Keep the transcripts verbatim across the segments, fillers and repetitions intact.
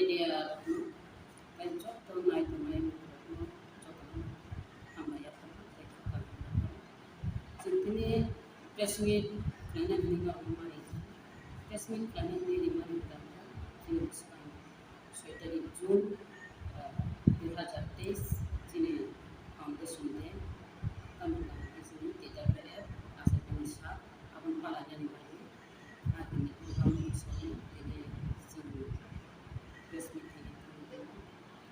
Media rokno, tei joto nai tongnai rokno jotono hambai yaphar tei kha kaham yaphar. Chwng tini press meet khlaina hwnwi norokno ma rijak. Press meet khlaina hwnwi rima rijak chini bwskang soi tarik June, ah, dui hazar teis chini foundation day. Tamni bagwi chini T W F achaimani sal, aboni palainani bagwi. Agini program ni simi tini chwng press meet khaina thangwi tongo.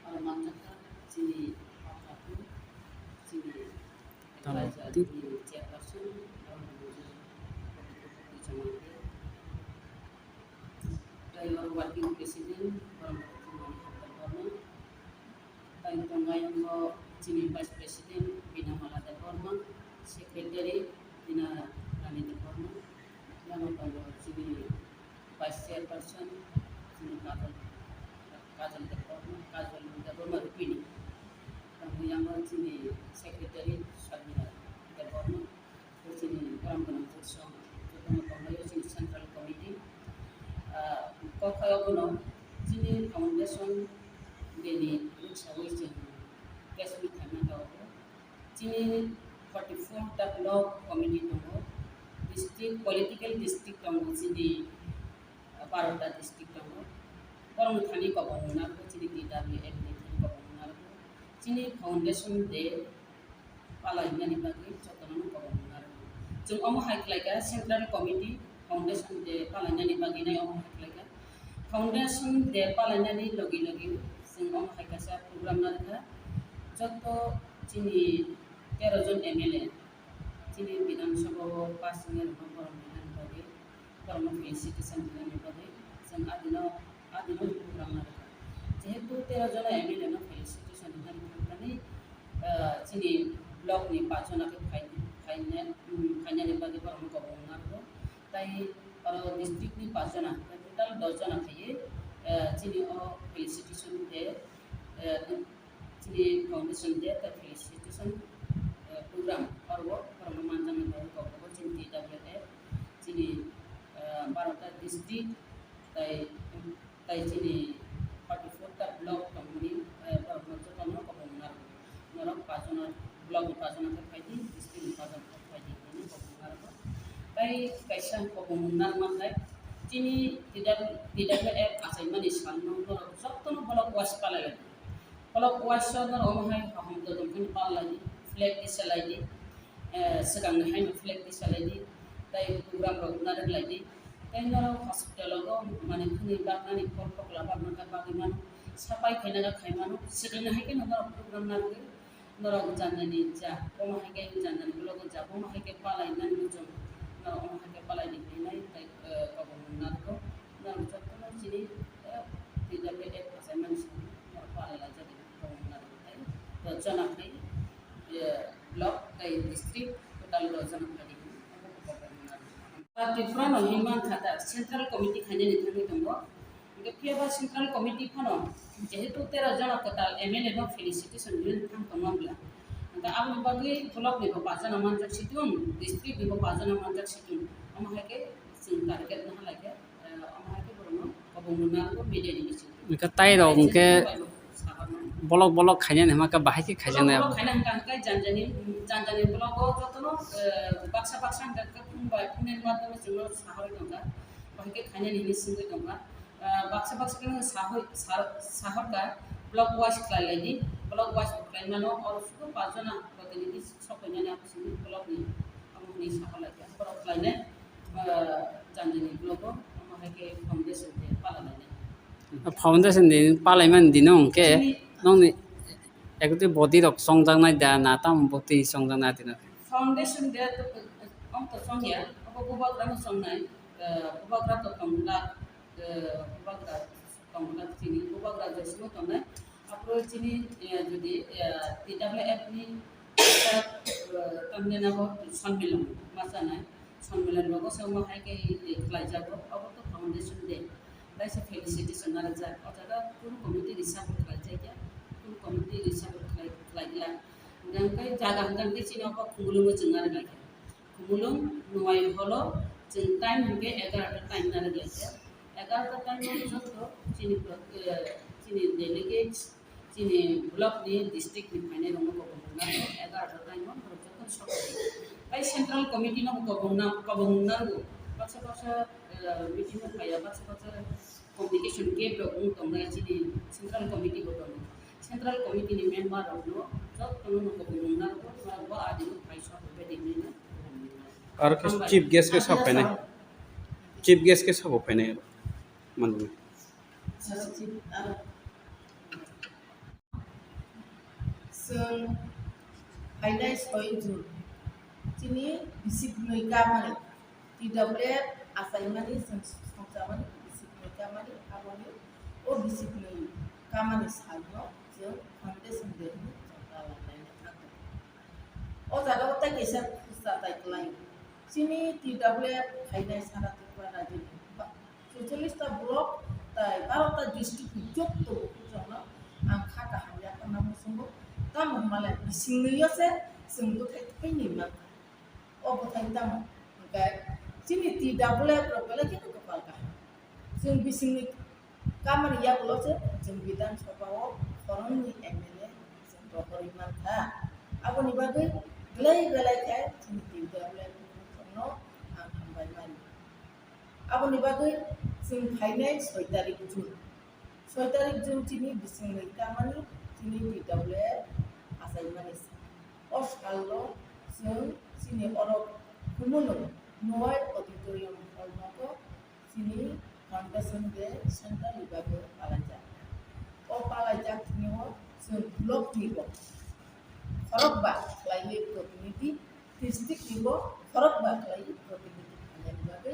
Oro manjakha chini Phatarkhu, chini Tamo advisor, twi- chini chairperson, oro manjakha Phatarkhu Pujamante. Tei oro working president, oro manjakha Mani Hapta Borma. Tei tongo ayang o chini Vice President Binamala Debbarma, Secretary Dina Rani Debbarma, yang tongo chini Vice Chairperson chini Kajal, Kajal Debbarma, Kajal Debbarma Rupini. Tei yang o chini Secretary Sharmila Debbarma. Chini borom gwnang jwk song, jotono tonglaio chini Central Committee. Ah, kok hai obono chini foundation day ni rwksawi chwng press meet khaina tongo. Chini forty four ta block committee tongo, district, political district tongo chini, ah, baro ta district tongo. Borokni thani kobong narwgo, chini T W F ni thani kobong narwgo. Chini foundation day palainani bagwi jotono kobong narwgo. Chwng omo hai khlaikha, Central Committee Foundation Day palainani bagwi nai omo hai khlaikha. Foundation Day palainani logi logi chwng omo hai kaisa program narwkha. Joto chini tero jon M L A, chini Bidhan Sabha o pass wngnai rokno borom rwnani bagwi, borokno felicitation rwnani bagwi chwng adino, adino program narwkha. Jehetu tero jona M L A no felicitation rwnani thangkani, ah, chini block ni pach jona khe phai-, phaina, um, phainani bagwi borokno kobong narwgo. Tai oro district ni pach jona, total dos jona khaiwi, ah, chini o felicitation day, ah, chini foundation day tei felicitation, eh, program oro borokno manjaknai bagwi kok tongo chini T W F, chini, eh, baro ta district tei, tei chini forty four ta block tongmani, eh, borokno jotono kobong narwgo. Norok pach jona, block ni pach jona khe phaidi, district ni pach jona khe phaidi hinwi kobong narwgo. Tei kaisa kobong narwkma khe chini T W F achaimani salno norok jotono block wise palai laidi. Block wise o norok omo hai kaham tongthokgwi palaidi, flag tisalaidi, eh, swkangni haino flag tisalaidi, tei program rok narwk laidi, tei norok hospital o manwi khwnwi baknani, phol phokla bakna khe bagwi mano, sapai khaina khe khai mano, swkangni hai kheno norok program narwgwi norok janani ja, omo hai khe janani block o ja, omo hai khe palainani muchung, norok omo hai khe palaidi hinwi nai tei, eh, kobong narwgo, norok jotono chini, eh, T W F achaimani simi norok palai laijak. Rwchana khlai, eh, block tei district total rwchana khlai di. Tripura no hinwi mankha da, Central Committee khainani thangwi tongo. Hwnkhe phiyaba Central Committee phano jehetu tero jona kwtal M L A no felicitation rwna thang tongma bwla. Hwnkhe aboni bagwi block ni bo pachana manjak situng, district ni bo pachana manjak situng. Omo hai khe chwng target naha lai khe. Hwnkhe tai rok hwnkhe bolok bolok khainani hwnba khe bahai khe khaijaknai abo. Khaina hwnkha hwnkhe janjani, janjani blogo jotono, eh, baksa baksa hwnkha khe phung bai phungni madhyome chwngno sahorwi tongkha. Bahai khe khainani hinwi swngwi tongkha. Eh, baksa baksa khe sahoi-, sa-, sahorkha, block wise khlai laidi, block wise bo khlai mano, oro sudu pachjona protinidhi sok painani abo simi block ni, amo hwnwi sahor lai kha. Borok khlainai, ah, janjani blogo, omo hai khe foundation day pala lainai. Foundation day palaimani dino hwnkhe nokni ekti body rok chongjaknai da na tamo body chongjaknai atino? Foundation day to, om to chongya, obo bubagra no chongnai, ah, bubagra to tongla, ah, bubagra tongla chini bubagra jesimo tongnai. Aphuru chini, eh, jodi, eh, T W F ni, eh, tamni nabo sonmilan ma chanai. Sonmilan rogo se omo hai khe, eh, khlai jago. Obo to foundation day. Kaisa felicitation narwkjak. O jaga tour committee reshuffle khlai jakya. Tour committee reshuffle khlai, khlai glak. Hwnkhe jaga hwnkhe chini obo Khumulwngo chwng narwk lai kha. Khumulwng Nuai holo chwng time hwnkhe egaroh ta time narwk lai kha. Egarota time o joto chini, eh, chini delegates, chini block ni, district ni phainai rokno kobong wngnai, egarota time o borok joto sok. Tai central committee no kobong na, kobong nango. Baksa baksa, eh, meeting o phaiya, baksa baksa communication gap rok wng tongnai, chini central committee bo tongo. Central committee ni member rokno jotono no kobong nango, bo adi no phai sok, bebak ni no kobong nango. Aro khe Hambai. Chief guest khe sa phainai. Chief guest khe sabo phainai manwi. Chwng phainai soi June chini bisi bwrwi kamani T W F achaimani chwng songchamani bisi bwrwi kamani aboni o bisi bwrwi kamani salno chwng foundation day hwnwi chwng palan laina thangkha. O jaga o tei kaisa khursa tai kwlai chini T W F phainai sara Tripura rajyoni ba chorchollis ta block tai baro ta district ni jotto bukukrokno ang kha kaham yapharna muchungo. Tamo hwnba le bisingni yo se chwng bwthai thaini mankha. O bwthai tamo hwnkhe chini T W F rok belai kheno kwpal kaham. Chwng bisingni kamani yagulo se chwng Bidhan Sabha o khoroknwi M L A chwng rohorwi mankha. Aboni bagwi belai belai khe chini T W F rokno ang hambai mani. Aboni bagwi chwng phainai soi tarik June. Soi tarik June chini bisingni kamani chini T W F achaimani sal. O salno chwng chini oro Khumulwng Noy Auditorium hall nogo chini foundation day central ni bagwi palaijak. O palaijak thwngwi o chwng block ni bo khorokba khlaiwi protinidhi, district ni bo khorokba khlaiwi protinidhi phainani bagwi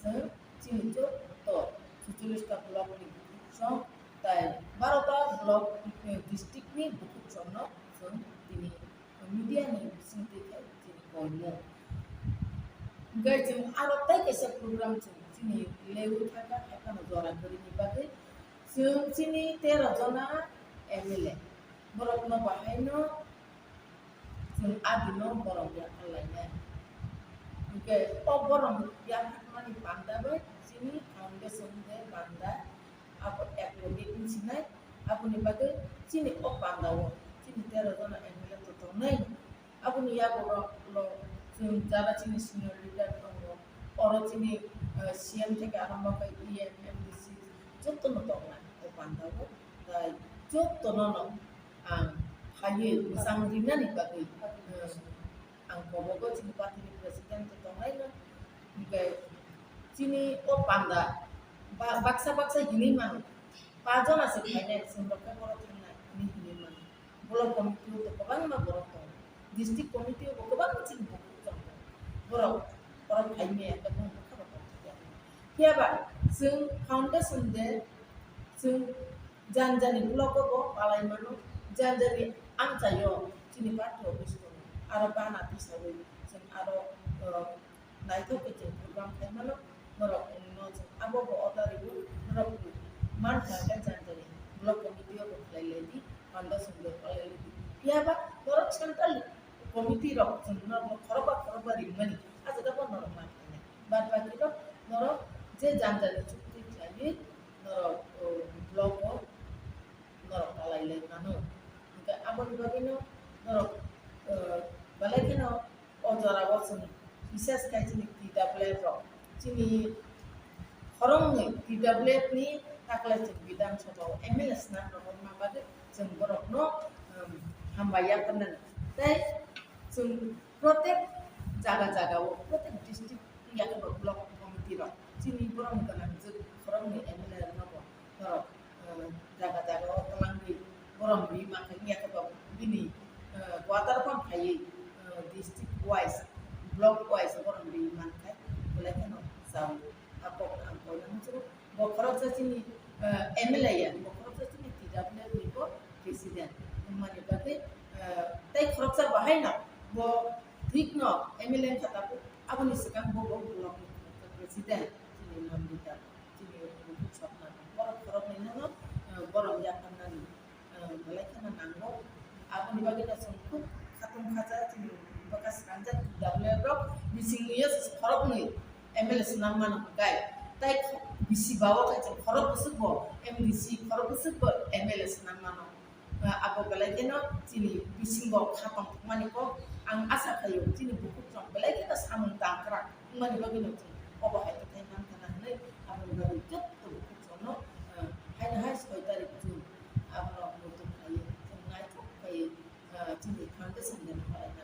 chwng chini joto chorchollis ta block ni bukukrok tai baro ta block, eh, district ni bukukrokno chwng tini media ni bisingtwi khe chini koimung. Hwnkhe chwng aro tei kaisa program chwng chini leui thangkha, haiphano jora kwrwini bagwi chwng chini tero jona M L A borokno bahaino chwng adino borom yapharlainai. Hwnkhe o borom yapharmani panda bai chini foundation de panda abo ek loge wngsinai. Aboni bagwi chini o panda o chini tero jona M L A to tongnai. Aboni yago rok lo chwng jara chini senior leader tongo. Oro chini, eh, C M theke arombo khe E M, M D C jotono tongnai o panda o. Tai jotono no ang phaiwi mwchang rinani bagwi, eh, ang kobogo chini party ni president to tongnaino, hwnkhe chini o panda ba-, baksa baksa hinwi mano, pa jona se phainai, chwng rok khe borok thangnai hinwi hinwi mano. Block committee o to kwbangma borok tongo, district committee o bo kwbangma chini borok tongo, borok borok phai maya khe bumung bwkha rok tongthokya. Phiya ba chwng foundation day chwng jani jani block o bo palai mano, jani jani amchaio chini party office tongo, aro bana tisawi chwng aro, uh, naithok khe chwng program khai mano, norok no chwng abo bo order rw, norok mankha khe jani jani block committee o bo khlai lai di, foundation day palai lai di. Phiya ba norok central committee rok chwng norok khorokba khorokba ringmani, ah jaga bo norok mankha nai. Bad baki rok norok je jani jani chukti khlaiwi norok, o, block o norok palai lai mano. Hwnkhe aboni bagwino norok, o, belai kheno o jora o chwng bises khai chini T W F rok chini khoroknwi T W F ni taklai chwng Bidhan Sabha o M L A swnam rok wngma bagwi chwng borokno, um, hambai yapharnani tei chwng protek jaga jaga o, protek district yakhe bo block committee rok chini borok ni gwnang jwk khoroknwi M L A rok no bo norok, uh, jaga jaga o twlangwi borom rwi mankha, wngya khe bo bini, uh, quarter phano khaiwi, uh, district wise, block wise borom rwi mankhai, belai kheno chao. A kok ang koina muchungo, bo khoroksa chini, uh, M L A ya, bo khoroksa chini T W F ni bo president wngmani bagwi, uh, tei khoroksa bo haino bo thik no M L A wngkha tabuk, aboni swkang bo bo block ni khoroksa president chini Nandita. Chini bukhuk sokna borok khoroknwi no, eh, borom yapharnani, eh, belai kheno nango. Aboni bagwi no chwng khub khatung khacha chini bwkha swkangjak W F rok bisingni yo khoroknwi M L A swnam mano hwnkhe. Tai bisi bawo khe chwng khorok bwswk bo M D C, khorok bwswk bo M L A swnam mano. Ah, abo belai kheno chini bisingo kha tongthokmani kok ang asa khaio, chini bukhuk chwng belai kheno samung tangkrak wngmani bagwino chwng obo hai kwthai man khana hwnwi aboni bagwi jotto bukhuk chwngno, ah, haino hai soi tarik June abono muitu khlaiwi chwng naithok khlaiwi, ah, chini foundation day no khwlaina